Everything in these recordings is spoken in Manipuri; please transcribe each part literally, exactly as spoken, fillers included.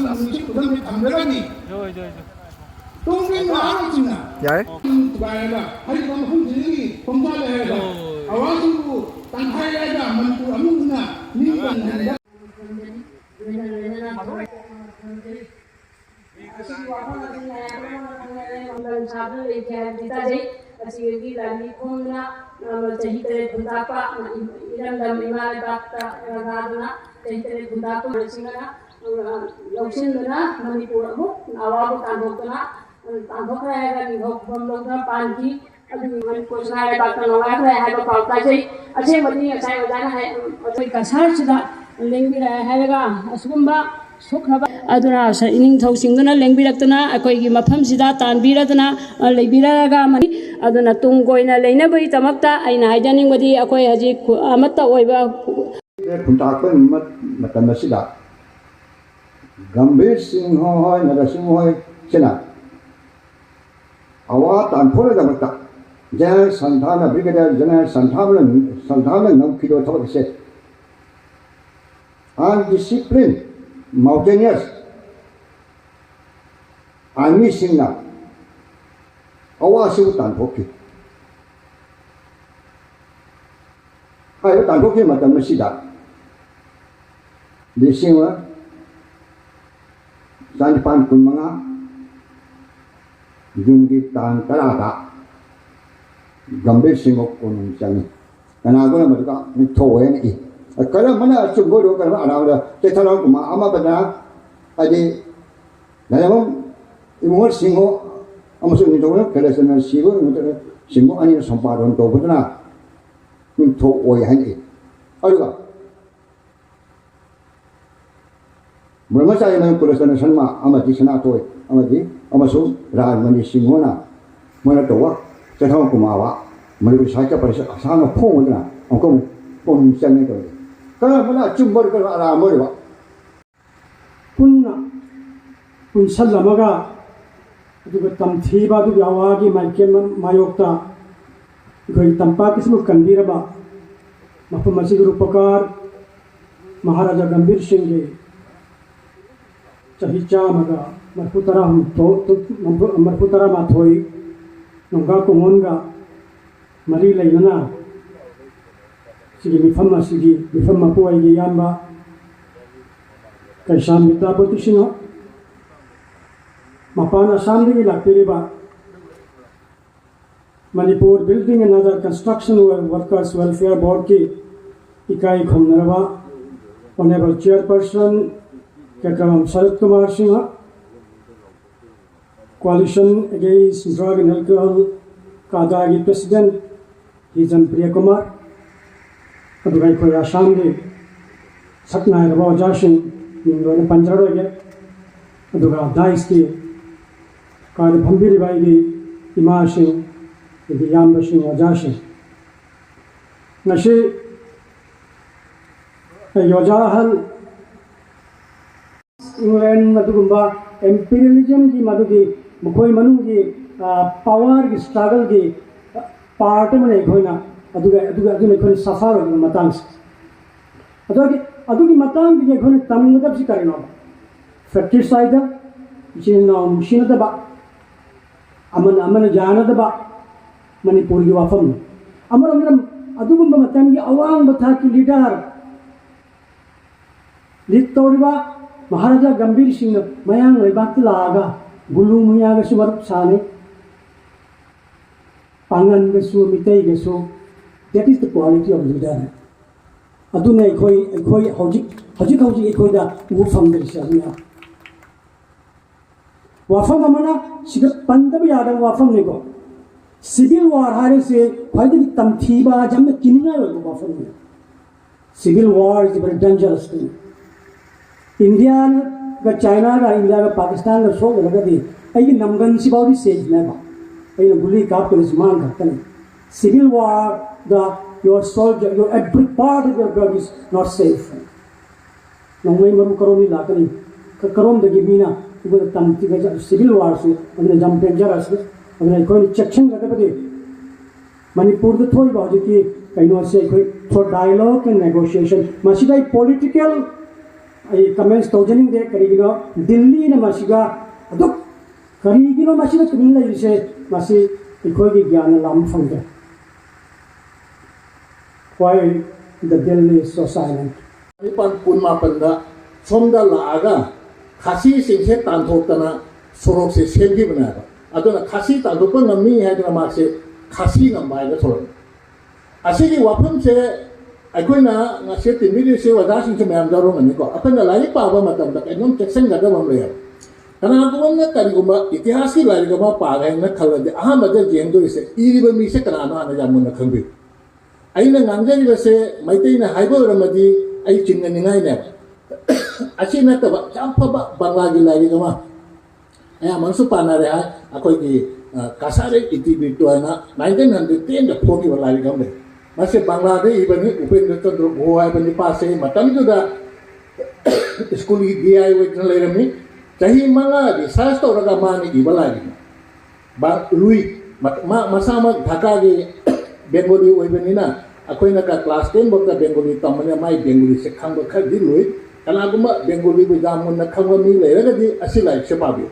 ꯅꯨꯃꯤꯠꯁꯤ ꯈꯨꯗꯝꯗꯤ ꯊꯝꯖꯒꯅꯤ꯫ ꯇꯨꯡꯒꯤ ꯅꯍꯥꯔꯣꯜꯁꯤꯡꯅ ꯌꯥꯔꯦ꯫ ꯊꯨꯒꯥꯏꯔꯒ ꯍꯥꯏꯔꯤꯕ ꯃꯐꯝꯁꯤꯗꯒꯤ ꯈꯣꯡꯖꯥꯜꯂꯦ ꯍꯥꯏꯔꯒ ꯑꯋꯥꯁꯤꯡꯕꯨ ꯇꯪꯈꯥꯏꯔꯒ ꯃꯅꯤꯄꯨꯔ ꯑꯃꯨꯛ ꯍꯟꯅ ꯅꯤꯡꯇꯝꯍꯟꯕ ꯃꯥꯡꯒꯣꯜ ꯁꯥꯗꯨꯅ ꯂꯩꯈꯤ ꯍꯥꯏꯕꯗꯤ ꯇꯥꯖꯩ꯫ ꯑꯁꯤꯒꯤ ꯂꯥꯟꯃꯤ ꯈꯣꯡꯅ, ꯑ, ꯆꯍꯤ ꯇꯔꯦꯠ ꯈꯨꯟꯇꯥꯛꯄ, ꯏꯔꯝꯗꯝ ꯏꯃꯥ ꯂꯩꯕꯥꯛꯇ ꯂꯥꯟꯗꯥꯗꯨꯅ ꯆꯍꯤ ꯇꯔꯦꯠ ꯈꯨꯟꯇꯥꯛꯄ ꯁꯤꯡꯅ, ꯑ, ꯂꯧꯁꯤꯟꯗꯨꯅ ꯃꯅꯤꯄꯨꯔ ꯑꯃꯨꯛ ꯑꯋꯥꯕ ꯇꯥꯟꯊꯣꯛꯇꯨꯅ, ꯑ, ꯇꯥꯟꯊꯣꯛꯈ꯭ꯔꯦ ꯍꯥꯏꯔꯒ ꯅꯤꯡꯊꯧ ꯈꯨꯕꯝ ꯂꯧꯗꯨꯅ ꯄꯥꯟꯈꯤ꯫ ꯑꯗꯨꯒꯤ ꯃꯅꯤꯄꯨꯔ ꯁꯅꯥ ꯂꯩꯕꯥꯛꯇ ꯅꯣꯡꯂꯥꯛꯈ꯭ꯔꯦ ꯍꯥꯏꯕ ꯄꯥꯎ ꯇꯥꯖꯩ꯫ ꯑꯁꯦꯡꯕꯗꯤ ꯉꯁꯥꯏ ꯑꯣꯖꯥꯅ ꯍꯥꯏ, ꯑꯩꯈꯣꯏ ꯀꯁꯥꯔꯁꯤꯗ ꯂꯦꯡꯕꯤꯔꯛꯑꯦ ꯍꯥꯏꯔꯒ ꯑꯁꯤꯒꯨꯝꯕ ꯁꯣꯛꯈ꯭ꯔꯕ ꯑꯗꯨꯅ ꯏꯅꯤꯡꯊꯧꯁꯤꯡꯗꯨꯅ ꯂꯦꯡꯕꯤꯔꯛꯇꯨꯅ ꯑꯩꯈꯣꯏꯒꯤ ꯃꯐꯝꯁꯤꯗ ꯇꯥꯟꯕꯤꯔꯗꯨꯅ, ꯑ, ꯂꯩꯕꯤꯔꯒ ꯑꯃꯅꯤ꯫ ꯑꯗꯨꯅ ꯇꯨꯡ ꯀꯣꯏꯅ ꯂꯩꯅꯕꯒꯤꯗꯃꯛꯇ ꯑꯩꯅ ꯍꯥꯏꯖꯅꯤꯡꯕꯗꯤ ꯑꯩꯈꯣꯏ ꯍꯧꯖꯤꯛ ꯑꯃꯠꯇ ꯑꯣꯏꯕ ꯈꯨꯟꯇꯥꯛꯄ ꯃꯇꯝ ꯑꯁꯤꯗ ꯒꯝꯚꯤꯔ ꯁꯤꯡꯍ ꯍꯣꯏ, ꯅꯔꯁꯤꯡꯍ ꯍꯣꯏ ꯁꯤꯅ ꯑꯋꯥ ꯇꯥꯟꯊꯣꯛꯅꯗꯃꯛꯇ ꯖꯦꯅꯔꯦꯜ ꯁꯟꯊꯥꯅ, ꯕ꯭ꯔꯤꯒꯦꯗꯤꯌꯔ ꯖꯦꯅꯔꯦꯜ ꯁꯟꯊꯥꯅ, ꯁꯟꯊꯥꯅ ꯉꯝꯈꯤꯗꯕ ꯊꯕꯛ ꯑꯁꯦ ꯑꯟꯗꯤꯁꯤꯄ꯭ꯂꯤꯟ ꯃꯥꯎꯟꯇꯦꯅꯤꯌꯔꯁ ꯑꯥꯔꯃꯤꯁꯤꯡꯅ ꯑꯋꯥ ꯑꯁꯤꯕꯨ ꯇꯥꯟꯊꯣꯛꯈꯤ꯫ ꯍꯥꯏꯔꯤꯕ ꯇꯥꯟꯊꯣꯛꯈꯤꯕ ꯃꯇꯝ ꯑꯁꯤꯗ ꯂꯤꯁꯤꯡ ꯑꯃ ꯆꯅꯤꯄꯥꯟ ꯀꯨꯟꯃꯉꯥ ꯖꯨꯟꯒꯤ ꯇꯥꯡ ꯇꯔꯥꯗ ꯒꯝꯚꯤꯔ ꯁꯤꯡꯍ ꯀꯣꯅꯨꯡ ꯆꯪꯉꯤ꯫ ꯀꯅꯥꯒꯨꯝꯕ ꯃꯗꯨꯒ ꯅꯤꯡꯊꯧ ꯑꯣꯏꯅ ꯏ꯫ ꯀꯔꯝꯕꯅ ꯑꯆꯨꯝꯕ ꯑꯣꯏꯔꯣ, ꯀꯔꯝꯕꯅ ꯑꯔꯥꯟꯕ? ꯆꯩꯊꯥꯔꯣꯜ ꯀꯨꯃꯥꯔ ꯑꯃꯕꯗ ꯍꯥꯏꯗꯤ ꯂꯥꯏꯔꯦꯝꯕꯝ ꯏꯕꯨꯡꯉꯣ ꯁꯤꯡꯍ ꯑꯃꯁꯨꯡ ꯅꯤꯡꯊꯧ ꯀꯩꯂꯦꯁꯅ ꯁꯤꯕ ꯅꯠꯇ꯭ꯔꯒ ꯁꯤꯡꯍ ꯑꯅꯤꯅ ꯁꯝꯄꯥꯗꯟ ꯇꯧꯕꯗꯨꯅ ꯅꯤꯡꯊꯧ ꯑꯣꯏ ꯍꯥꯏꯅ ꯏ꯫ ꯑꯗꯨꯒ ꯕ꯭ꯔꯍꯃꯆꯥꯔꯤ ꯃꯌꯥꯝ ꯀꯨꯂꯆꯟꯗ꯭ꯔ ꯁꯔꯃ ꯑꯃꯗꯤ ꯁꯅꯥꯊꯣꯏ ꯑꯃꯗꯤ ꯑꯃꯁꯨꯡ ꯔꯥꯖꯃꯅꯤ ꯁꯤꯡꯍꯅ ꯃꯣꯏꯅ ꯇꯧꯕ ꯆꯩꯊꯥꯔꯣꯜ ꯀꯨꯃꯥꯔ ꯃꯅꯤꯄꯨꯔꯤ ꯁꯥꯍꯤꯇ꯭ꯌ ꯄꯔꯤꯁꯠ ꯑꯁꯥꯡꯕ ꯐꯣꯡꯕꯗꯨꯅ ꯑꯃꯨꯛꯀ ꯑꯃꯨꯛ ꯄꯨꯛꯅꯤꯡ ꯆꯪꯉꯦ ꯇꯧꯔꯤ꯫ ꯀꯔꯝꯕꯅ ꯑꯆꯨꯝꯕ ꯑꯣꯏꯔꯤꯕ, ꯑꯔꯥꯟꯕ ꯑꯣꯏꯔꯤꯕ? ꯄꯨꯟꯅ ꯄꯨꯟꯁꯜꯂꯝꯃꯒ ꯑꯗꯨꯒ ꯇꯝꯊꯤꯕ ꯑꯗꯨꯒꯤ ꯑꯋꯥꯒꯤ ꯃꯥꯏꯀꯩ ꯃꯥꯌꯣꯛꯇ ꯑꯩꯈꯣꯏ ꯇꯝꯄꯥꯛ ꯑꯁꯤꯕꯨ ꯀꯟꯕꯤꯔꯕ ꯃꯐꯝ ꯑꯁꯤꯒꯤ ꯔꯨꯄꯀꯥꯔ ꯃꯍꯥꯔꯥꯖꯥ ꯒꯝꯚꯤꯔ ꯁꯤꯡꯒꯤ ꯆꯍꯤ ꯆꯥꯝꯃꯒ ꯃꯔꯤꯐꯨ ꯇꯔꯥ ꯃꯔꯤꯐꯨ ꯇꯔꯥꯃꯥꯊꯣꯏ ꯅꯣꯡꯒꯥ ꯀꯣꯡꯉꯣꯟꯒ ꯃꯔꯤ ꯂꯩꯅꯅ ꯁꯤꯒꯤ ꯃꯤꯐꯝ ꯑꯁꯤꯒꯤ ꯃꯤꯐꯝ ꯃꯄꯨ ꯑꯩꯒꯤ ꯏꯌꯥꯝꯕ ꯀꯩꯁꯥꯝ ꯕꯤꯗ꯭ꯌꯥꯄꯇꯤ ꯁꯤꯡꯍ, ꯃꯄꯥꯟ ꯑꯁꯥꯝꯗꯒꯤ ꯂꯥꯛꯄꯤꯔꯤꯕ Manipur Building and Other Construction Workers Welfare Board ꯀꯤ ꯏꯀꯥꯏ ꯈꯨꯝꯅꯔꯕ Honourable Chairperson ꯀꯦꯀ꯭ꯔꯝ shirt Kumar Singh, Coalition Against Drug and Alcohol ꯀꯥꯗꯥꯒꯤ President ꯍꯤꯖꯝ ꯄ꯭ꯔꯤꯌ ꯀꯨꯃꯥꯔ, ꯑꯗꯨꯒ ꯑꯩꯈꯣꯏ ꯑꯁꯥꯝꯒꯤ ꯁꯛ ꯅꯥꯏꯔꯕ ꯑꯣꯖꯥꯁꯤꯡ, ꯃꯤꯡ ꯂꯣꯏꯅ ꯄꯟꯖꯔꯔꯣꯏꯒꯦ꯫ ꯑꯗꯨꯒ dais ꯀꯤ ꯀꯥꯗ ꯐꯝꯕꯤꯔꯤꯕ ꯑꯩꯒꯤ ꯏꯃꯥꯁꯤꯡ, ꯑꯩꯒꯤ ꯏꯌꯥꯝꯕꯁꯤꯡ, ꯑꯣꯖꯥꯁꯤꯡ, ꯉꯁꯤ ꯑꯩꯒꯤ ꯑꯣꯖꯥ ꯑꯍꯜ England ꯑꯗꯨꯒꯨꯝꯕ imperialism ꯒꯤ ꯃꯗꯨꯒꯤ ꯃꯈꯣꯏ ꯃꯅꯨꯡꯒꯤ power ꯒꯤ struggle ꯒꯤ part ꯑꯃꯅ ꯑꯩꯈꯣꯏꯅ ꯑꯗꯨꯒ ꯑꯗꯨꯒ ꯑꯗꯨꯅ ꯑꯩꯈꯣꯏꯅ suffer ꯑꯣꯏꯔꯤꯕ ꯃꯇꯥꯡꯁꯦ꯫ ꯑꯗꯨꯒꯤ ꯑꯗꯨꯒꯤ ꯃꯇꯥꯡꯗꯒꯤ ꯑꯩꯈꯣꯏꯅ ꯇꯝꯒꯗꯕꯁꯤ ꯀꯔꯤꯅꯣ? Fratricide, ꯏꯆꯤꯟ ꯏꯅꯥꯎ ꯅꯨꯡꯁꯤꯅꯗꯕ, ꯑꯃꯅ ꯑꯃꯅ ꯌꯥꯅꯗꯕ ꯃꯅꯤꯄꯨꯔꯒꯤ ꯋꯥꯐꯝꯅꯤ꯫ ꯑꯃꯔꯣꯝꯗ ꯑꯗꯨꯒꯨꯝꯕ ꯃꯇꯝꯒꯤ ꯑꯋꯥꯡꯕ ꯊꯥꯛꯀꯤ leader lead ꯇꯧꯔꯤꯕ ꯃꯍꯥꯔꯥꯖꯥ ꯒꯝꯚꯤꯔ ꯁꯤꯡꯅ ꯃꯌꯥꯡ ꯂꯩꯕꯥꯛꯇ ꯂꯥꯛꯑꯒ ꯒꯨꯂꯨ ꯃꯨꯌꯥꯒꯁꯨ ꯃꯔꯨꯞ ꯁꯥꯅꯩ, ꯄꯥꯡꯒꯟꯒꯁꯨ ꯃꯤꯇꯩꯒꯁꯨ꯫ That is the quality of leader. ꯑꯗꯨꯅ ꯑꯩꯈꯣꯏ ꯑꯩꯈꯣꯏ ꯍꯧꯖꯤꯛ ꯍꯧꯖꯤꯛ ꯍꯧꯖꯤꯛ ꯑꯩꯈꯣꯏꯗ ꯎꯕ ꯐꯪꯗ꯭ꯔꯤꯁꯦ ꯑꯗꯨꯅ꯫ ꯋꯥꯐꯝ ꯑꯃꯅ ꯁꯤꯗ ꯄꯟꯗꯕ ꯌꯥꯗꯕ ꯋꯥꯐꯝꯅꯤꯀꯣ꯫ Civil war ꯍꯥꯏꯔꯤꯁꯦ ꯈ꯭ꯋꯥꯏꯗꯒꯤ ꯇꯝꯊꯤꯕ, ꯌꯥꯝꯅ ꯀꯤꯅꯤꯡꯉꯥꯏ ꯑꯣꯏꯕ ꯋꯥꯐꯝꯅꯤ꯫ Civil war is very dangerous thing. ꯏꯟꯗꯤꯌꯥꯒ ꯆꯥꯏꯅꯥꯒ, ꯏꯟꯗꯤꯌꯥꯒ ꯄꯥꯀꯤꯁꯇꯥꯟꯒ ꯁꯣꯛꯅꯔꯒꯗꯤ ꯑꯩꯒꯤ ꯅꯝꯒꯟꯁꯤꯐꯥꯎꯗꯤ safe ꯅꯦꯕ꯫ ꯑꯩꯅ ꯒꯨꯂꯤ ꯀꯥꯞꯇꯕꯁꯤ ꯃꯥꯡ ꯈꯛꯇꯅꯤ꯫ Civil war the your soldier, your every part of your body is not safe. ꯅꯣꯡꯃꯩ ꯃꯔꯨ ꯀꯔꯣꯝꯗꯒꯤ ꯂꯥꯛꯀꯅꯤ? ꯀ- ꯀꯔꯣꯝꯗꯒꯤ ꯃꯤꯅ ꯑꯩꯈꯣꯏꯗ ꯇꯝ-, civil war ꯁꯤ ꯑꯗꯨꯅ ꯌꯥꯝ dangerous ꯅꯤ꯫ ꯑꯗꯨꯅ ꯑꯩꯈꯣꯏꯅ ꯆꯦꯛꯁꯤꯟꯒꯗꯕꯗꯤ ꯃꯅꯤꯄꯨꯔꯗ ꯊꯣꯛꯏꯕ ꯍꯧꯖꯤꯛꯀꯤ ꯀꯩꯅꯣꯁꯦ ꯑꯩꯈꯣꯏ through dialogue and negotiation, ꯃꯁꯤꯗ ꯑꯩ political ꯑꯩ ꯀꯃꯦꯟꯁ ꯇꯧꯖꯅꯤꯡꯗꯦ꯫ ꯀꯔꯤꯒꯤꯅꯣ? ꯗꯤꯜꯂꯤꯅ ꯃꯁꯤꯒ ꯑꯗꯨꯛ ꯀꯔꯤꯒꯤꯅꯣ ꯃꯁꯤꯗ ꯇꯨꯃꯤꯟ ꯂꯩꯔꯤꯁꯦ? ꯃꯁꯤ ꯑꯩꯈꯣꯏꯒꯤ ꯒ꯭ꯌꯥꯟꯅ ꯂꯥꯝꯕ ꯐꯪꯗ꯭ꯔꯦ꯫ Why the Delhi is so silent? ꯅꯤꯄꯥꯟ ꯀꯨꯟ ꯃꯥꯄꯟꯗ ꯁꯣꯝꯗ ꯂꯥꯛꯑꯒ ꯈꯥꯁꯤꯁꯤꯡꯁꯦ ꯇꯥꯟꯊꯣꯛꯇꯅ ꯁꯣꯔꯣꯛꯁꯦ ꯁꯦꯝꯈꯤꯕꯅꯦꯕ꯫ ꯑꯗꯨꯅ ꯈꯥꯁꯤ ꯇꯥꯟꯊꯣꯛꯄ ꯉꯝꯃꯤ ꯍꯥꯏꯗꯅ ꯃꯥꯁꯦ ꯈꯥꯁꯤ ꯉꯝꯕ ꯍꯥꯏꯅ ꯊꯣꯛꯂꯛꯏ꯫ ꯑꯁꯤꯒꯤ ꯋꯥꯐꯝꯁꯦ ꯑꯩꯈꯣꯏꯅ ꯉꯁꯤ ꯇꯤꯟꯕꯤꯔꯤꯁꯤ ꯑꯣꯖꯥꯁꯤꯡꯁꯨ ꯃꯌꯥꯝ ꯌꯥꯎꯔꯝꯒꯅꯤꯀꯣ꯫ ꯑꯩꯈꯣꯏꯅ ꯂꯥꯏꯔꯤꯛ ꯄꯥꯕ ꯃꯇꯝꯗ ꯀꯩꯅꯣꯝ ꯆꯦꯛꯁꯤꯟꯒꯗꯕ ꯑꯃ ꯂꯩꯌꯦꯕ꯫ ꯀꯅꯥꯒꯨꯝꯕ ꯑꯃꯅ ꯀꯔꯤꯒꯨꯝꯕ ꯏꯇꯤꯍꯥꯁꯀꯤ ꯂꯥꯏꯔꯤꯛ ꯑꯃ ꯄꯥꯒꯦ ꯍꯥꯏꯅ ꯈꯜꯂꯗꯤ ꯑꯍꯥꯟꯕꯗ ꯌꯦꯡꯗꯣꯏꯁꯦ ꯏꯔꯤꯕ ꯃꯤꯁꯦ ꯀꯅꯥꯅꯣ ꯍꯥꯟꯅ ꯌꯥꯝ ꯃꯨꯟꯅ ꯈꯪꯕꯤꯌꯨ꯫ ꯑꯩꯅ ꯉꯥꯡꯖꯔꯤꯕꯁꯦ ꯃꯩꯇꯩꯅ ꯍꯥꯏꯕ ꯑꯣꯏꯔꯝꯃꯗꯤ ꯑꯩ ꯆꯤꯡꯅꯅꯤꯡꯉꯥꯏꯅꯦꯕ꯫ ꯑꯁꯤ ꯅꯠꯇꯕ ꯌꯥꯝ ꯐꯕ ꯕꯪꯂꯥꯒꯤ ꯂꯥꯏꯔꯤꯛ ꯑꯃ ꯑꯌꯥꯝꯕꯅꯁꯨ ꯄꯥꯅꯔꯦ ꯍꯥꯏ꯫ ꯑꯩꯈꯣꯏꯒꯤ ꯀꯁꯥꯔꯦ ꯏꯇꯤꯕꯤꯠꯇꯣ ꯍꯥꯏꯅ ꯅꯥꯏꯟꯇꯤꯟ ꯍꯟꯗ꯭ꯔꯦꯠ ꯇꯦꯟꯗ ꯐꯣꯡꯈꯤꯕ ꯂꯥꯏꯔꯤꯛ ꯑꯃ ꯂꯩ꯫ ꯃꯁꯤ ꯕꯪꯂꯥꯗ ꯏꯕꯅꯤ꯫ ꯎꯄꯦꯟꯗ꯭ꯔ ꯆꯟꯗ꯭ꯔ ꯒꯣ ꯍꯥꯏꯕ ꯅꯤꯄꯥꯁꯦ ꯃꯇꯝꯗꯨꯗ ꯁ꯭ꯀꯨꯜꯒꯤ ꯗꯤ ꯑꯥꯏ ꯑꯣꯏꯗꯨꯅ ꯂꯩꯔꯝꯃꯤ꯫ ꯆꯍꯤ ꯃꯉꯥ ꯔꯤꯁꯥꯔꯁ ꯇꯧꯔꯒ ꯃꯥꯅ ꯏꯕ ꯂꯥꯏꯔꯤꯛꯅꯤ꯫ ꯕꯥ- ꯂꯨꯏ꯫ ꯃ- ꯃꯥ ꯃꯁꯥꯃꯛ ꯙꯥꯀꯥꯒꯤ ꯕꯦꯡꯒꯣꯂꯤ ꯑꯣꯏꯕꯅꯤꯅ ꯑꯩꯈꯣꯏꯅ ꯀ- ꯀ꯭ꯂꯥꯁ ꯇꯦꯟ ꯐꯥꯎꯗ ꯕꯦꯡꯒꯣꯂꯤ ꯇꯝꯕꯅꯤꯅ ꯃꯥꯏ ꯕꯦꯡꯒꯣꯂꯤꯁꯦ ꯈꯪꯕ ꯈꯔꯗꯤ ꯂꯨꯏ꯫ ꯀꯅꯥꯒꯨꯝꯕ ꯕꯦꯡꯒꯣꯂꯤꯕꯨ ꯌꯥꯝ ꯃꯨꯟꯅ ꯈꯪꯕ ꯃꯤ ꯂꯩꯔꯒꯗꯤ ꯑꯁꯤ ꯂꯥꯏꯔꯤꯛꯁꯦ ꯄꯥꯕꯤꯌꯨ꯫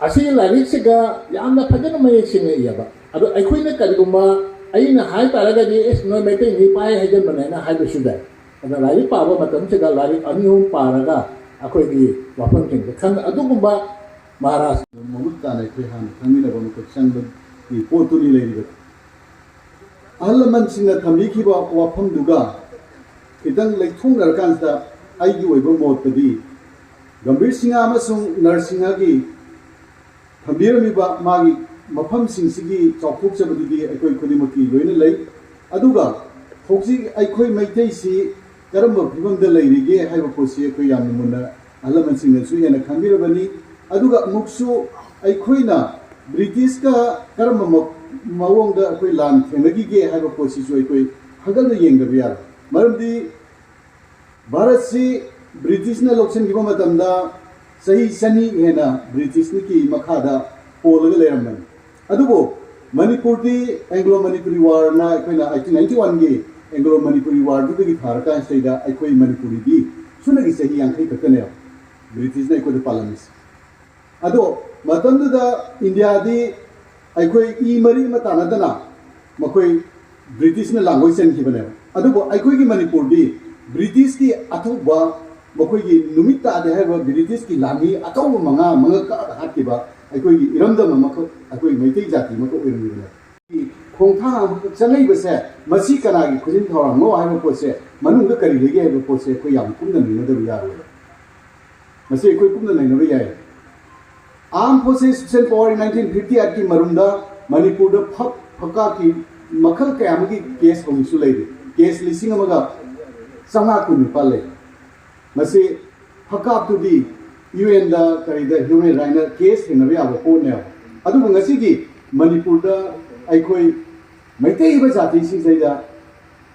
ꯑꯁꯤ ꯂꯥꯏꯔꯤꯛꯁꯤꯒ ꯌꯥꯝꯅ ꯐꯖꯅ ꯃꯌꯦꯛ ꯁꯦꯡꯅ ꯏꯌꯦꯕ꯫ ꯑꯗꯣ ꯑꯩꯈꯣꯏꯅ ꯀꯔꯤꯒꯨꯝꯕ ꯑꯩꯅ ꯍꯥꯏ ꯇꯥꯔꯒꯗꯤ ꯑꯦꯁ ꯅꯣꯏ ꯃꯩꯇꯩ ꯃꯤꯄꯥꯏ ꯍꯥꯏꯖꯟꯕꯅꯦꯅ ꯍꯥꯏꯕꯁꯨ ꯌꯥꯏ꯫ ꯑꯗ ꯂꯥꯏꯔꯤꯛ ꯄꯥꯕ ꯃꯇꯝꯁꯤꯗ ꯂꯥꯏꯔꯤꯛ ꯑꯅꯤ ꯑꯍꯨꯝ ꯄꯥꯔꯒ ꯑꯩꯈꯣꯏꯒꯤ ꯋꯥꯐꯝꯁꯤꯡꯁꯦ ꯈꯪ ꯑꯗꯨꯒꯨꯝꯕ ꯃꯍꯥꯔꯥꯖ ꯃꯃꯨꯠ ꯇꯥꯅ ꯑꯩꯈꯣꯏ ꯍꯥꯟꯅ ꯈꯪꯃꯤꯟꯅꯕ ꯃꯈꯣꯏ ꯆꯪꯕꯒꯤ ꯄꯣꯠꯇꯨꯅꯤ ꯂꯩꯔꯤꯕꯗꯤ꯫ ꯑꯍꯜ ꯂꯃꯟꯁꯤꯡꯅ ꯊꯝꯕꯤꯈꯤꯕ ꯋꯥꯐꯝꯗꯨꯒ ꯈꯤꯇꯪ ꯂꯩꯊꯣꯛꯅꯔꯀꯥꯟꯁꯤꯗ ꯑꯩꯒꯤ ꯑꯣꯏꯕ ꯃꯣꯠꯇꯗꯤ ꯒꯝꯚꯤꯔ ꯁꯤꯡꯍ ꯑꯃꯁꯨꯡ ꯅꯔꯁꯤꯡꯍꯒꯤ ꯊꯝꯕꯤꯔꯝꯃꯤꯕ ꯃꯥꯒꯤ ꯃꯐꯝꯁꯤꯡꯁꯤꯒꯤ ꯆꯥꯎꯊꯣꯛꯆꯕꯗꯨꯗꯤ ꯑꯩꯈꯣꯏ ꯈꯨꯗꯤꯡꯃꯛꯀꯤ ꯂꯣꯏꯅ ꯂꯩ꯫ ꯑꯗꯨꯒ ꯍꯧꯖꯤꯛ ꯑꯩꯈꯣꯏ ꯃꯩꯇꯩꯁꯤ ꯀꯔꯝꯕ ꯐꯤꯕꯝꯗ ꯂꯩꯔꯤꯒꯦ ꯍꯥꯏꯕ ꯄꯣꯠꯁꯤ ꯑꯩꯈꯣꯏ ꯌꯥꯝꯅ ꯃꯨꯟꯅ ꯑꯍꯜ ꯂꯃꯟꯁꯤꯡꯅꯁꯨ ꯍꯦꯟꯅ ꯈꯪꯕꯤꯔꯕꯅꯤ꯫ ꯑꯗꯨꯒ ꯑꯃꯨꯛꯁꯨ ꯑꯩꯈꯣꯏꯅ ꯕ꯭ꯔꯤꯇꯤꯁꯀ ꯀꯔꯝꯕ ꯃ- ꯃꯑꯣꯡꯗ ꯑꯩꯈꯣꯏ ꯂꯥꯟ ꯊꯦꯡꯅꯈꯤꯒꯦ ꯍꯥꯏꯕ ꯄꯣꯠꯁꯤꯁꯨ ꯑꯩꯈꯣꯏ ꯍꯟꯒꯠꯅ ꯌꯦꯡꯗꯕ ꯌꯥꯔꯣꯏ꯫ ꯃꯔꯝꯗꯤ ꯚꯥꯔꯠꯁꯤ ꯕ꯭ꯔꯤꯇꯤꯁꯅ ꯂꯧꯁꯤꯟꯈꯤꯕ ꯃꯇꯝꯗ ꯆꯍꯤ ꯆꯅꯤ ꯍꯦꯟꯅ ꯕ꯭ꯔꯤꯇꯤꯁꯀꯤ ꯃꯈꯥꯗ ꯄꯣꯜꯂꯒ ꯂꯩꯔꯝꯕꯅꯤ꯫ ꯑꯗꯨꯕꯨ ꯃꯅꯤꯄꯨꯔꯗꯤ ꯑꯦꯡꯒ꯭ꯂꯣ ꯃꯅꯤꯄꯨꯔꯤ ꯋꯥꯔꯅ ꯑꯩꯈꯣꯏꯅ ꯑꯩꯠꯇꯤꯟ ꯅꯥꯏꯟꯇꯤ ꯋꯥꯟꯒꯤ ꯑꯦꯡꯒ꯭ꯂꯣ ꯃꯅꯤꯄꯨꯔꯤ ꯋꯥꯔꯗꯨꯗꯒꯤ ꯊꯥꯔꯀꯥꯟꯁꯤꯗꯩꯗ ꯑꯩꯈꯣꯏ ꯃꯅꯤꯄꯨꯔꯤꯗꯤ ꯁꯨꯞꯅꯒꯤ ꯆꯍꯤ ꯌꯥꯡꯈꯩ ꯈꯛꯇꯅꯦꯕ ꯕ꯭ꯔꯤꯇꯤꯁꯅ ꯑꯩꯈꯣꯏꯗ ꯄꯥꯜꯂꯝꯃꯤꯁꯦ꯫ ꯑꯗꯣ ꯃꯇꯝꯗꯨꯗ ꯏꯟꯗꯤꯌꯥꯗꯤ ꯑꯩꯈꯣꯏ ꯏ ꯃꯔꯤ ꯑꯃ ꯇꯥꯟꯅꯗꯅ ꯃꯈꯣꯏ ꯕ꯭ꯔꯤꯇꯤꯁꯅ ꯂꯥꯡꯒꯣꯏ ꯆꯟꯈꯤꯕꯅꯦꯕ꯫ ꯑꯗꯨꯕꯨ ꯑꯩꯈꯣꯏꯒꯤ ꯃꯅꯤꯄꯨꯔꯗꯤ ꯕ꯭ꯔꯤꯇꯤꯁꯀꯤ ꯑꯊꯧꯕ, ꯃꯈꯣꯏꯒꯤ ꯅꯨꯃꯤꯠ ꯇꯥꯗꯦ ꯍꯥꯏꯕ ꯕ꯭ꯔꯤꯇꯤꯁꯀꯤ ꯂꯥꯟꯃꯤ ꯑꯊꯧꯕ ꯃꯉꯥ ꯃꯉꯛ ꯀꯛꯑꯒ ꯍꯥꯠꯈꯤꯕ ꯑꯩꯈꯣꯏꯒꯤ ꯏꯔꯝꯗꯝ ꯑꯃꯈꯛ, ꯑꯩꯈꯣꯏ ꯃꯩꯇꯩ ꯖꯥꯇꯤ ꯑꯃꯈꯛ ꯑꯣꯏꯔꯝꯃꯤꯕꯅꯦ꯫ ꯈꯣꯡꯊꯥꯡ ꯑꯃꯈꯛ ꯆꯪꯉꯛꯏꯕꯁꯦ, ꯃꯁꯤ ꯀꯅꯥꯒꯤ ꯈꯨꯖꯤꯟ ꯊꯧꯔꯥꯡꯅꯣ ꯍꯥꯏꯕ ꯄꯣꯠꯁꯦ, ꯃꯅꯨꯡꯗ ꯀꯔꯤ ꯂꯩꯒꯦ ꯍꯥꯏꯕ ꯄꯣꯠꯁꯦ ꯑꯩꯈꯣꯏ ꯌꯥꯝ ꯀꯨꯞꯅ ꯅꯩꯅꯗꯕ ꯌꯥꯔꯣꯏ꯫ ꯃꯁꯤ ꯑꯩꯈꯣꯏ ꯀꯨꯞꯅ ꯅꯩꯅꯕ ꯌꯥꯏ꯫ Armed Forces Special Power nineteen fifty Act ꯀꯤ ꯃꯔꯨꯝꯗ ꯃꯅꯤꯄꯨꯔꯗ ꯐꯛ ꯐꯛꯀꯥꯞꯀꯤ ꯃꯈꯜ ꯀꯌꯥ ꯑꯃꯒꯤ ꯀꯦꯁ ꯍꯧꯖꯤꯛꯁꯨ ꯂꯩꯔꯤ꯫ ꯀꯦꯁ ꯂꯤꯁꯤꯡ ꯑꯃꯒ ꯆꯥꯝꯃꯉꯥ ꯀꯨꯟꯅꯤꯄꯥꯜ ꯂꯩ꯫ ꯃꯁꯤ ꯐꯛꯀꯥꯞꯇꯨꯗꯤ ꯌꯨ ꯑꯦꯟꯗ ꯀꯔꯤꯗ ꯍ꯭ꯌꯨꯃꯦꯟ ꯔꯥꯏꯠꯅ ꯀꯦꯁ ꯊꯦꯡꯅꯕ ꯌꯥꯕ ꯄꯣꯠꯅꯦꯕ꯫ ꯑꯗꯨꯕꯨ ꯉꯁꯤꯗꯤ ꯃꯅꯤꯄꯨꯔꯗ ꯑꯩꯈꯣꯏ ꯃꯩꯇꯩ ꯍꯥꯏꯕ ꯖꯥꯇꯤꯁꯤꯡꯁꯤꯗ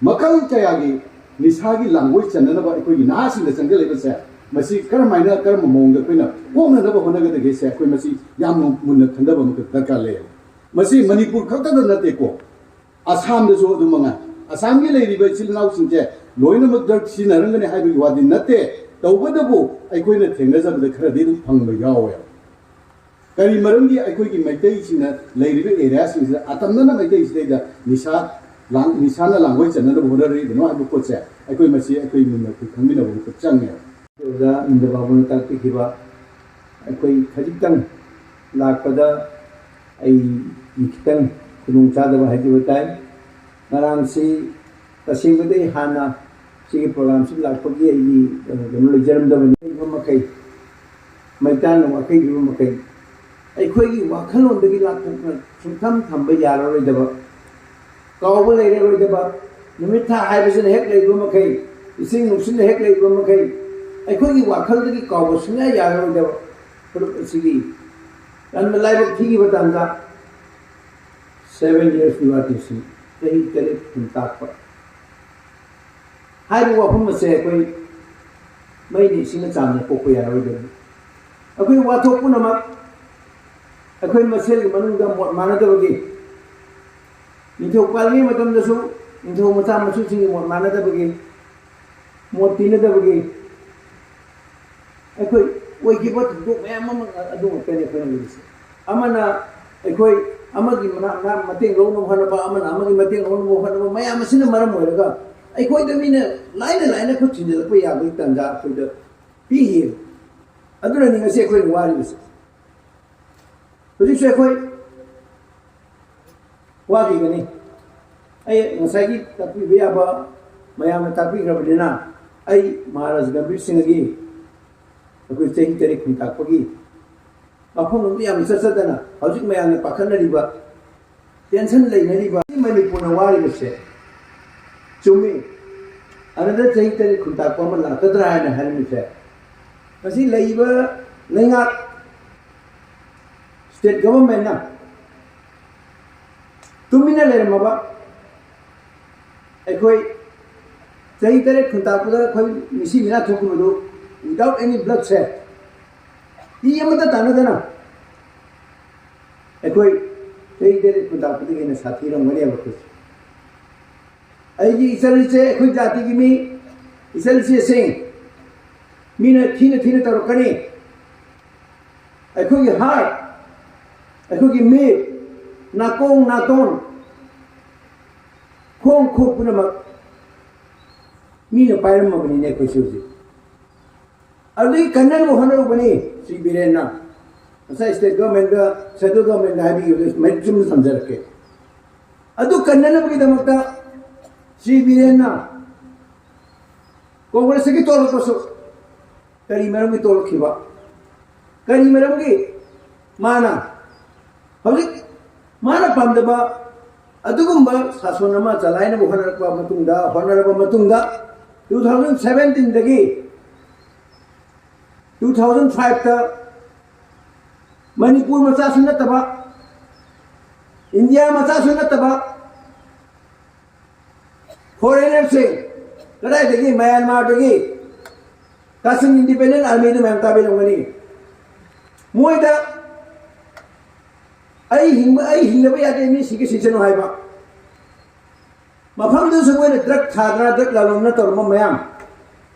ꯃꯈꯜ ꯀꯌꯥꯒꯤ ꯅꯤꯁꯥꯒꯤ ꯂꯥꯡꯒꯣꯏ ꯆꯟꯅꯅꯕ ꯑꯩꯈꯣꯏꯒꯤ ꯅꯍꯥꯁꯤꯡꯗ ꯆꯪꯁꯤꯜꯂꯛꯏꯕꯁꯦ, ꯃꯁꯤ ꯀꯔꯝꯍꯥꯏꯅ, ꯀꯔꯝꯕ ꯃꯑꯣꯡꯗ ꯑꯩꯈꯣꯏꯅ ꯀꯣꯛꯅꯅꯕ ꯍꯣꯠꯅꯒꯗꯒꯦꯁꯦ, ꯑꯩꯈꯣꯏ ꯃꯁꯤ ꯌꯥꯝꯅ ꯃꯨꯟꯅ ꯈꯟꯊꯕ ꯑꯃꯈꯛ ꯗꯔꯀꯥꯔ ꯂꯩ꯫ ꯃꯁꯤ ꯃꯅꯤꯄꯨꯔ ꯈꯛꯇꯗ ꯅꯠꯇꯦꯀꯣ, ꯑꯁꯥꯝꯗꯁꯨ ꯑꯗꯨꯝ ꯃꯉꯥꯏ꯫ ꯑꯁꯥꯝꯒꯤ ꯂꯩꯔꯤꯕ ꯏꯆꯤꯜ ꯏꯅꯥꯎꯁꯤꯡꯁꯦ ꯂꯣꯏꯅꯃꯛ ꯗ꯭ꯔꯒ ꯁꯤꯖꯤꯟꯅꯔꯝꯒꯅꯤ ꯍꯥꯏꯕꯒꯤ ꯋꯥꯗꯤ ꯅꯠꯇꯦ, ꯇꯧꯕꯇꯕꯨ ꯑꯩꯈꯣꯏꯅ ꯊꯦꯡꯅꯖꯕꯗ ꯈꯔꯗꯤ ꯑꯗꯨꯝ ꯐꯪꯕ ꯌꯥꯎꯋꯦ꯫ ꯀꯔꯤ ꯃꯔꯝꯒꯤ ꯑꯩꯈꯣꯏꯒꯤ ꯃꯩꯇꯩꯁꯤꯡꯅ ꯂꯩꯔꯤꯕ ꯑꯦꯔꯤꯌꯥꯁꯤꯡꯁꯤꯗ ꯑꯇꯝꯅꯅ ꯃꯩꯇꯩꯁꯤꯗꯩꯗ ꯅꯤꯁꯥ ꯂꯥꯡ-, ꯅꯤꯁꯥꯅ ꯂꯥꯡꯒꯣꯏ ꯆꯟꯅꯅꯕ ꯍꯣꯠꯅꯔꯤꯕꯅꯣ ꯍꯥꯏꯕ ꯄꯣꯠꯁꯦ ꯑꯩꯈꯣꯏ ꯃꯁꯤ ꯑꯩꯈꯣꯏ ꯃꯨꯟꯅ ꯑꯩꯈꯣꯏ ꯈꯪꯃꯤꯟꯅꯕ ꯑꯃꯈꯛ ꯆꯪꯉꯦ꯫ ꯑꯣꯖꯥ ꯏꯟꯗ꯭ꯔꯕꯥꯕꯨꯅ ꯇꯥꯛꯄꯤꯈꯤꯕ ꯑꯩꯈꯣꯏ ꯈꯖꯤꯛꯇꯪ ꯂꯥꯛꯄꯗ ꯑꯩ ꯈꯤꯇꯪ ꯈꯨꯗꯣꯡꯆꯥꯗꯕ ꯍꯥꯏꯖꯕ ꯇꯥꯏ꯫ ꯉꯔꯥꯡꯁꯤ ꯇꯁꯦꯡꯕꯗꯤ ꯍꯥꯟꯅ ꯁꯤꯒꯤ ꯄ꯭ꯔꯣꯒ꯭ꯔꯥꯝꯁꯤ ꯂꯥꯛꯄꯒꯤ ꯑꯩꯒꯤ, ꯑ, ꯀꯩꯅꯣ ꯂꯩꯖꯔꯝꯗꯕꯅꯤ꯫ ꯂꯩꯕ ꯃꯈꯩ, ꯃꯩꯇꯥꯟꯅ ꯋꯥꯈꯩ ꯄꯤꯕ ꯃꯈꯩ, ꯑꯩꯈꯣꯏꯒꯤ ꯋꯥꯈꯜꯂꯣꯟꯗꯒꯤ ꯂꯥꯞꯊꯣꯛꯅ ꯁꯨꯡꯊꯝ ꯊꯝꯕ ꯌꯥꯔꯔꯣꯏꯗꯕ, ꯀꯥꯎꯕ ꯂꯩꯔꯔꯣꯏꯗꯕ, ꯅꯨꯃꯤꯠ ꯊꯥ ꯍꯥꯏꯕꯁꯤꯅ ꯍꯦꯛ ꯂꯩꯕ ꯃꯈꯩ, ꯏꯁꯤꯡ ꯅꯨꯡꯁꯤꯠꯅ ꯍꯦꯛ ꯂꯩꯕ ꯃꯈꯩ, ꯑꯩꯈꯣꯏꯒꯤ ꯋꯥꯈꯜꯗꯒꯤ ꯀꯥꯎꯕ ꯁꯨꯡꯌꯥ ꯌꯥꯔꯔꯣꯏꯗꯕ ꯐꯨꯔꯨꯞ ꯑꯁꯤꯒꯤ ꯇꯟꯕ ꯂꯥꯏꯕꯛ ꯊꯤꯈꯤꯕ ꯇꯥꯟꯖꯥ, seven years demarcation, ꯆꯍꯤ ꯇꯔꯦꯠ ꯈꯨꯟ ꯇꯥꯛꯄ ꯍꯥꯏꯔꯤꯕ ꯋꯥꯐꯝ ꯑꯁꯦ ꯑꯩꯈꯣꯏ ꯃꯩꯅ ꯏꯁꯤꯡꯅ ꯆꯥꯝꯅ ꯀꯣꯛꯄ ꯌꯥꯔꯣꯏꯗꯕꯅꯤ꯫ ꯑꯩꯈꯣꯏ ꯋꯥꯊꯣꯛ ꯄꯨꯝꯅꯃꯛ ꯑꯩꯈꯣꯏ ꯃꯁꯦꯜꯒꯤ ꯃꯅꯨꯡꯗ ꯃꯣꯠ ꯃꯥꯟꯅꯗꯕꯒꯤ, ꯅꯤꯡꯊꯧ ꯄꯥꯜꯂꯤꯉꯩ ꯃꯇꯝꯗꯁꯨ ꯅꯤꯡꯊꯧ ꯃꯆꯥ ꯃꯁꯨꯁꯤꯡꯒꯤ ꯃꯣꯠ ꯃꯥꯟꯅꯗꯕꯒꯤ, ꯃꯣꯠ ꯄꯤꯅꯗꯕꯒꯤ, ꯑꯩꯈꯣꯏ ꯑꯣꯏꯈꯤꯕ ꯊꯧꯗꯣꯛ ꯃꯌꯥꯝ ꯑꯃ ꯑꯗꯨ ꯉꯥꯛꯇꯅꯤ ꯑꯩꯈꯣꯏꯅ ꯎꯔꯤꯁꯦ꯫ ꯑꯃꯅ ꯑꯩꯈꯣꯏ ꯑꯃꯒꯤ ꯃꯅꯥꯛ ꯃꯅꯥꯛ ꯃꯇꯦꯡ ꯂꯧꯅꯕ ꯍꯣꯠꯅꯕ, ꯑꯃꯅ ꯑꯃꯒꯤ ꯃꯇꯦꯡ ꯂꯧꯅꯕ ꯍꯣꯠꯅꯕ, ꯃꯌꯥꯝ ꯑꯁꯤꯅ ꯃꯔꯝ ꯑꯣꯏꯔꯒ ꯑꯩꯈꯣꯏꯗ ꯃꯤꯅ ꯂꯥꯏꯅ ꯂꯥꯏꯅ ꯈꯨꯠ ꯊꯤꯟꯖꯤꯜꯂꯛꯄ ꯌꯥꯕꯒꯤ ꯇꯥꯟꯖꯥ ꯑꯩꯈꯣꯏꯗ ꯄꯤꯈꯤ꯫ ꯑꯗꯨꯅꯅꯤ ꯉꯁꯤ ꯑꯩꯈꯣꯏꯅ ꯋꯥꯔꯤꯕꯁꯦ꯫ ꯍꯧꯖꯤꯛꯁꯨ ꯑꯩꯈꯣꯏ ꯋꯥꯈꯤꯒꯅꯤ꯫ ꯑꯩ ꯉꯁꯥꯏꯒꯤ ꯇꯥꯛꯄꯤꯕ ꯌꯥꯕ ꯃꯌꯥꯝꯅ ꯇꯥꯛꯄꯤꯈ꯭ꯔꯕꯅꯤꯅ, ꯑꯩ ꯃꯍꯥꯔꯥꯖ ꯒꯝꯚꯤꯔ ꯁꯤꯡꯍꯒꯤ ꯑꯩꯈꯣꯏ ꯆꯍꯤ ꯇꯔꯦꯠ ꯈꯨꯟꯇꯥꯛꯄꯒꯤ ꯃꯐꯝ ꯑꯃꯗ ꯌꯥꯝ ꯆꯠꯆꯗꯅ ꯍꯧꯖꯤꯛ ꯃꯌꯥꯝꯅ ꯄꯥꯈꯠꯅꯔꯤꯕ, ꯇꯦꯟꯁꯟ ꯂꯩꯅꯔꯤꯕ ꯃꯅꯤꯄꯨꯔꯅ ꯋꯥꯔꯤꯕꯁꯦ ꯆꯨꯝꯃꯤ꯫ ꯑꯗꯨꯗ ꯆꯍꯤ ꯇꯔꯦꯠ ꯈꯨꯟꯇꯥꯛꯄ ꯑꯃ ꯂꯥꯛꯀꯗ꯭ꯔꯥ ꯍꯥꯏꯅ ꯍꯥꯏꯔꯝꯃꯤꯁꯦ, ꯉꯁꯤ ꯂꯩꯔꯤꯕ ꯂꯩꯉꯥꯛ, ꯁ꯭ꯇꯦꯠ ꯒꯚꯔꯟꯃꯦꯟꯠꯅ ꯇꯨꯃꯤꯟꯅ ꯂꯩꯔꯝꯃꯕ, ꯑꯩꯈꯣꯏ ꯆꯍꯤ ꯇꯔꯦꯠ ꯈꯨꯟꯇꯥꯛꯄꯗ ꯑꯩꯈꯣꯏ ꯃꯤꯁꯤ ꯃꯤꯅꯥ ꯊꯣꯛꯈꯤꯕꯗꯨ without any bloodshed, ꯏ ꯑꯃꯠꯇ ꯇꯥꯟꯅꯗꯅ ꯑꯩꯈꯣꯏ ꯆꯍꯤ ꯇꯔꯦꯠ ꯈꯨꯟꯇꯥꯛꯄꯗꯒꯤ ꯍꯦꯟꯅ ꯁꯥꯊꯤꯔꯝꯒꯅꯦꯕ ꯑꯩꯈꯣꯏꯁꯦ꯫ ꯑꯩꯒꯤ ꯏꯆꯜꯁꯦ, ꯑꯩꯈꯣꯏ ꯖꯥꯇꯤꯒꯤ ꯃꯤ, ꯏꯆꯜꯁꯦꯁꯤꯡ ꯃꯤꯅ ꯊꯤꯅ ꯊꯤꯅ ꯇꯧꯔꯛꯀꯅꯤ꯫ ꯑꯩꯈꯣꯏꯒꯤ ꯍꯥꯔꯠ, ꯑꯩꯈꯣꯏꯒꯤ ꯃꯤꯠ, ꯅꯥꯀꯣꯡ ꯅꯥꯇꯣꯟ, ꯈꯣꯡ ꯈꯨꯠ ꯄꯨꯝꯅꯃꯛ ꯃꯤꯅ ꯄꯥꯏꯔꯝꯃꯕꯅꯤꯅꯦ ꯑꯩꯈꯣꯏꯁꯦ ꯍꯧꯖꯤꯛ꯫ ꯑꯗꯨꯗꯒꯤ ꯀꯟꯅꯅꯕ ꯍꯣꯠꯅꯔꯨꯕꯅꯤ ꯁ꯭ꯔꯤ ꯕꯤꯔꯦꯟꯅ꯫ ꯉꯁꯥꯏ ꯁ꯭ꯇꯦꯠ ꯒꯚꯔꯟꯃꯦꯟꯠꯀ ꯁꯦꯟꯇ꯭ꯔꯦꯜ ꯒꯚꯔꯟꯃꯦꯟꯠꯀ ꯍꯥꯏꯕꯤꯈꯤꯕꯗꯨ ꯃꯔꯤꯛ ꯆꯨꯝꯅ ꯊꯝꯖꯔꯛꯀꯦ꯫ ꯑꯗꯨ ꯀꯟꯅꯅꯕꯒꯤꯗꯃꯛꯇ ꯁ꯭ꯔꯤ ꯕꯤꯔꯦꯟꯅ ꯀꯣꯡꯒ꯭ꯔꯦꯁꯇꯒꯤ ꯇꯣꯛꯂꯛꯄꯁꯨ ꯀꯔꯤ ꯃꯔꯝꯒꯤ ꯇꯣꯛꯂꯛꯈꯤꯕ? ꯀꯔꯤ ꯃꯔꯝꯒꯤ ꯃꯥꯅ ꯍꯧꯖꯤꯛ ꯃꯥꯅ ꯄꯥꯝꯗꯕ ꯑꯗꯨꯒꯨꯝꯕ ꯁꯥꯁꯣꯟ ꯑꯃ ꯆꯂꯥꯏꯅꯕ ꯍꯣꯠꯅꯔꯛꯄ ꯃꯇꯨꯡꯗ, ꯍꯣꯠꯅꯔꯕ ꯃꯇꯨꯡꯗ, ꯇꯨ ꯊꯥꯎꯖꯟ ꯁꯚꯦꯟꯇꯤꯟꯗꯒꯤ ꯇꯨ ꯊꯥꯎꯖꯟ ꯐꯥꯏꯚꯇ ꯃꯅꯤꯄꯨꯔ ꯃꯆꯥꯁꯨ ꯅꯠꯇꯕ, ꯏꯟꯗꯤꯌꯥ ꯃꯆꯥꯁꯨ ꯅꯠꯇꯕ, ꯐꯣꯔꯦꯅꯔꯁꯤꯡ, ꯀꯗꯥꯏꯗꯒꯤ? ꯃꯌꯥꯟꯃꯥꯔꯗꯒꯤ꯫ ꯀꯥꯆꯤꯟ ꯏꯟꯗꯤꯄꯦꯟꯗꯦꯟ ꯑꯥꯔꯃꯤꯗꯨ ꯃꯌꯥꯝ ꯇꯥꯕꯤꯔꯝꯒꯅꯤ꯫ ꯃꯣꯏꯗ ꯑꯩ ꯍꯤꯡꯕ, ꯑꯩ ꯍꯤꯡꯗꯕ ꯌꯥꯗꯦ, ꯃꯤ ꯁꯤꯒꯦ ꯁꯤꯁꯅꯨ ꯍꯥꯏꯕ꯫ ꯃꯐꯝꯗꯨꯁꯨ ꯃꯣꯏꯅ ꯗ꯭ꯔꯒ ꯊꯥꯗꯅ, ꯗ꯭ꯔꯒ ꯂꯂꯣꯟꯅ ꯇꯧꯔꯝꯕ ꯃꯌꯥꯝ,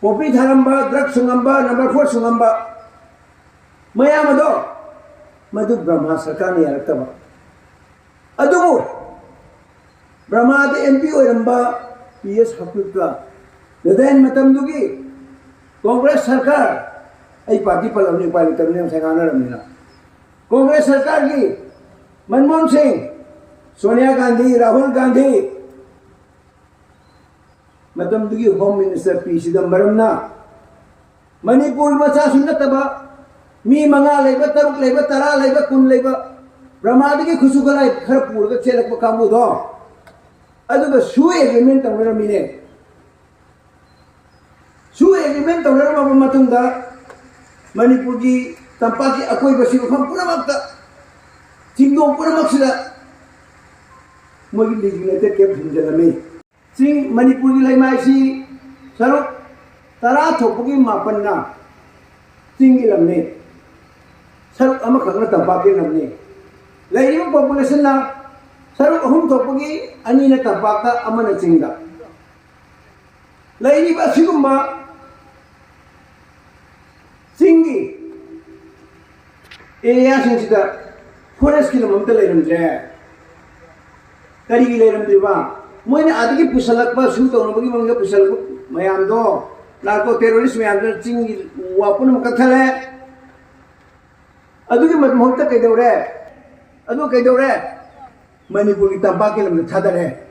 ꯄꯣꯄꯤ ꯊꯥꯔꯝꯕ, ꯗ꯭ꯔꯒ ꯁꯨꯡꯉꯝꯕ, ꯅꯝꯕꯔ ꯐꯣꯔ ꯁꯨꯡꯉꯝꯕ ꯃꯌꯥꯝ ꯑꯗꯣ, ꯃꯗꯨ ꯕ꯭ꯔꯍꯃ ꯁꯔꯀꯥꯔꯅ ꯌꯥꯔꯛꯇꯕ꯫ ꯑꯗꯨꯕꯨ ꯕ꯭ꯔꯍꯃꯗ ꯑꯦꯝ ꯄꯤ ꯑꯣꯏꯔꯝꯕ ꯄꯤ ꯑꯦꯁ ꯍꯀꯨꯞꯀ ꯅꯗꯥꯏꯟ ꯃꯇꯝꯗꯨꯒꯤ ꯀꯣꯡꯒ꯭ꯔꯦꯁ ꯁꯔꯀꯥꯔ, ꯑꯩ ꯄꯥꯔꯇꯤ ꯄꯜꯂꯕꯅꯤ, ꯎꯄꯥꯏ ꯂꯩꯇꯕꯅꯤ, ꯉꯁꯥꯏ ꯉꯥꯡꯅꯔꯕꯅꯤꯅ, ꯀꯣꯡꯒ꯭ꯔꯦꯁ ꯁꯔꯀꯥꯔꯒꯤ ꯃꯟꯃꯣꯍꯟ ꯁꯤꯡ, ꯁꯣꯅꯤꯌꯥ ꯒꯥꯟꯙꯤ, ꯔꯥꯍꯨꯜ ꯒꯥꯟꯙꯤ, ꯃꯇꯝꯗꯨꯒꯤ ꯍꯣꯝ ꯃꯤꯅꯤꯁꯇꯔ ꯄꯤ ꯆꯤꯗꯝꯕꯔꯝꯅ ꯃꯅꯤꯄꯨꯔ ꯃꯆꯥꯁꯨ ꯅꯠꯇꯕ, ꯃꯤ ꯃꯉꯥ ꯂꯩꯕ, ꯇꯔꯨꯛ ꯂꯩꯕ, ꯇꯔꯥ ꯂꯩꯕ, ꯀꯨꯟ ꯂꯩꯕ, ꯕ꯭ꯔꯍꯃꯗꯒꯤ ꯈꯨꯠꯁꯨ ꯈꯨꯠꯂꯥꯏ ꯈꯔ ꯄꯨꯔꯒ ꯆꯦꯜꯂꯛꯄ ꯀꯥꯡꯕꯨꯗꯣ, ꯑꯗꯨꯒ ꯁꯨ ꯑꯦꯒ꯭ꯔꯤꯃꯦꯟ ꯇꯧꯅꯔꯝꯃꯤꯅꯦ꯫ ꯁꯨ ꯑꯦꯒ꯭ꯔꯤꯃꯦꯟ ꯇꯧꯅꯔꯝꯃꯕ ꯃꯇꯨꯡꯗ ꯃꯅꯤꯄꯨꯔꯒꯤ ꯇꯝꯄꯥꯛꯀꯤ ꯑꯀꯣꯏꯕꯁꯤ, ꯃꯐꯝ ꯄꯨꯝꯅꯃꯛꯇ, ꯆꯤꯡꯗꯣꯡ ꯄꯨꯝꯅꯃꯛꯁꯤꯗ ꯃꯣꯏꯒꯤ ꯗꯤꯖꯤꯒꯅꯦꯇꯦꯠ ꯀꯦꯝꯞ ꯊꯤꯡꯖꯤꯜꯂꯝꯃꯤ꯫ ꯆꯤꯡ, ꯃꯅꯤꯄꯨꯔꯒꯤ ꯂꯩꯃꯥꯏꯁꯤ ꯁꯔꯨꯛ ꯇꯔꯥ ꯊꯣꯛꯄꯒꯤ ꯃꯥꯄꯟꯅ ꯆꯤꯡꯒꯤ ꯂꯝꯅꯤ, ꯁꯔꯨꯛ ꯑꯃꯈꯛꯅ ꯇꯝꯄꯥꯛꯀꯤ ꯂꯝꯅꯤ꯫ ꯂꯩꯔꯤꯕ ꯄꯣꯄꯨꯂꯦꯁꯟꯅ ꯁꯔꯨꯛ ꯑꯍꯨꯝ ꯊꯣꯛꯄꯒꯤ ꯑꯅꯤꯅ ꯇꯝꯄꯥꯛꯇ, ꯑꯃꯅ ꯆꯤꯡꯗ꯫ ꯂꯩꯔꯤꯕ ꯑꯁꯤꯒꯨꯝꯕ ꯆꯤꯡꯒꯤ ꯑꯦꯔꯤꯌꯥꯁꯤꯡꯁꯤꯗ ꯐꯣꯔꯦꯁꯀꯤ ꯂꯝ ꯑꯝꯇ ꯂꯩꯔꯝꯗ꯭ꯔꯦ꯫ ꯀꯔꯤꯒꯤ ꯂꯩꯔꯝꯗ꯭ꯔꯤꯕ? ꯃꯣꯏꯅ ꯑꯥꯗꯒꯤ ꯄꯨꯁꯜꯂꯛꯄ, ꯁꯨ ꯇꯧꯅꯕꯒꯤ ꯃꯑꯣꯡꯗ ꯄꯨꯁꯜꯂꯛꯄ ꯃꯌꯥꯝꯗꯣ, ꯅꯥꯔꯀꯣ ꯇꯦꯔꯣꯔꯤꯁ ꯃꯌꯥꯝꯗꯨꯅ ꯆꯤꯡꯒꯤ ꯎ ꯋꯥ ꯄꯨꯝꯅꯃꯛ ꯀꯛꯊꯠꯂꯦ꯫ ꯑꯗꯨꯒꯤ ꯃꯍꯨꯠꯇ ꯀꯩꯗꯧꯔꯦ? ꯑꯗꯨ ꯀꯩꯗꯧꯔꯦ? ꯃꯅꯤꯄꯨꯔꯒꯤ ꯇꯝꯄꯥꯛꯀꯤ ꯂꯝꯗ ꯊꯥꯗꯔꯦ꯫